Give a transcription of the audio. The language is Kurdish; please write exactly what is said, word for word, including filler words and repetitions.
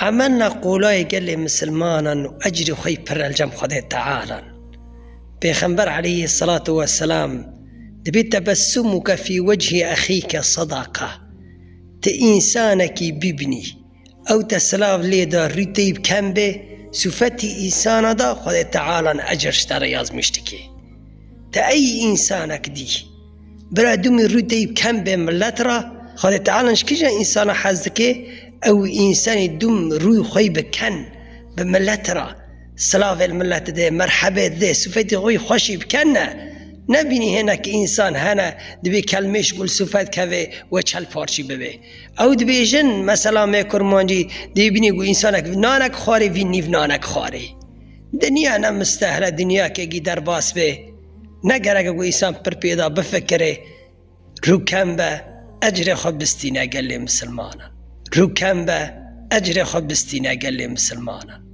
Emelna qolayê gelê misilmanan û ecrê xwe yî pir el cem Xwedê Tealan. Pêxember aleyhî selatu weselam dibê, "Tebessumuke fî wechî exîke sedaqe." Ti însanekî bibînî, ew te silav lê da, rûy te yî bi kem bê, sûfetî însana da, Xwedê Tealan ecr ji te re yazmîş dike. Te ey însanek dî, bira dûmî rûy te yî bi kem bê milet ra, Xwedê Teala ji kîjan însana hez dike? Ew însanî dûm rûy xwe yî bi ken, bi milet ra silavê li milet dide, merhebê dide, sifetî xwe yî xweşî bi ken ne. Nebînî hinek însan hene, dibê kelmê ji gul sifet keve we çel parçî bibe. Ew dibêjin, mesela me kurmancî, dê bînî ku însanek nanek xwarê, vî nîv nanek xwarê. Dinya ne mistehle, dinyakekî derbas bê. Ne gerek e ku însan pir pê da bifikire. Rû kem be, ecrê xwe bistîne gelê misilmana. Rû kem be, ecrê xwe bistîne gelê misilmana.